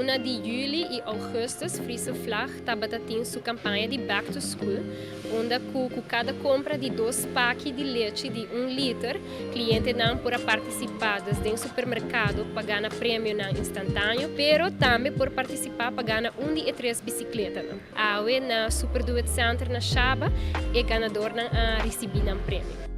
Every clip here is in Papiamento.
luna di juli y augustus Friese Vlag tabata tin su campaña di Back to School, unda cu cu cada compra di dos paki di lechi di un liter, clientenan por a participa dus den supermercado pa gana premionan instantaneo, pero tambe por participa pa gana un di e tres bicicletanan. Awe na Super Do It Center na Shaba e ganadornan a ricibi nan premio.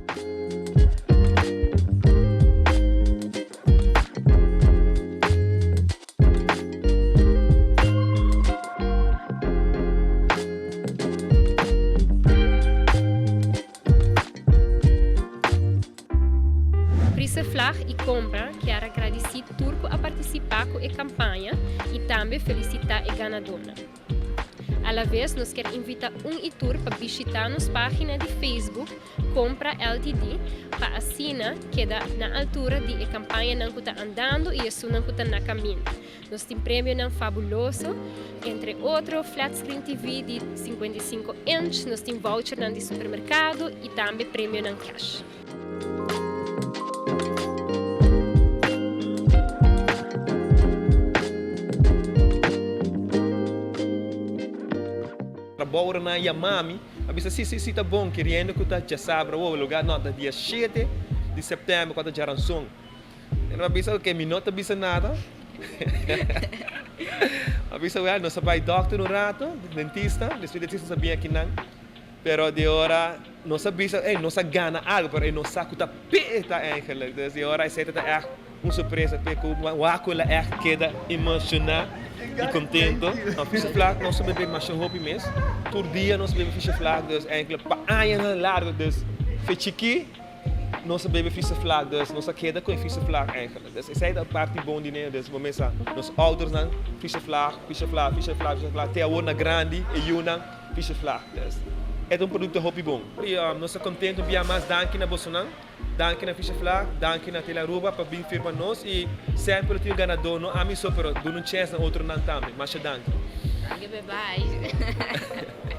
Friese Vlag y Compra kier a gradici tur cu a participa cu e campaña y tambe felicita e ganadornan. Alaves nos kier invita un y tur pa bishita nos pagina di Facebook Compra Ltd pa asina keda na altura di e campañanan cu ta andando y esunnan cu ta na caminda. Nos tin premionan fabuloso, entre otro flat screen TV di 55 inch, nos tin vouchernan di supermercado y tambe premionan cash. Trabounan a yama mi, a bisa si si si ta bon, keriendo ku ta djasabra awo, lugar no ta dia shete di sèptèmber ku a ta djaranson. El a bisa ok mi no ta bisa nada. A bisa well nos a bai dòkter un rato, dentista, despues dentista nos a bin akinan. Pero di ora nos a bisa ey nos a gana algo pero ey no sa cu ta p'e ta eigenlijk. Dus di ora esey ta ta echt un sorpresa p'e cu wak cu el a echt keda emociona y contento. No Fische Vlak nos a bebe masha hopi mes. Tur dia nos a bebe Fische Vlak dus eigenlijk pa añanan largo dus fe chiki nos a bebe Fische Vlak dus nos a keda cu e Fische Vlak eigenlijk. Dus esey ta parti bon di ne. Dus bo mesa nos oudersnan Fische Vlak, Fische Vlak, Fische Vlak, Fische Vlak te awor na grandi e yunan. Fische Vlag. Dus e ta un producto hopi bon. Y nos ta contento bia mas danki na bosonan, danki na Fische Vlag, danki na Tele Aruba pa bin firma nos y semper lo tin un ganador, no ami so pero duna un chance na otronan tambe. Masha danki. Danki, bye bye.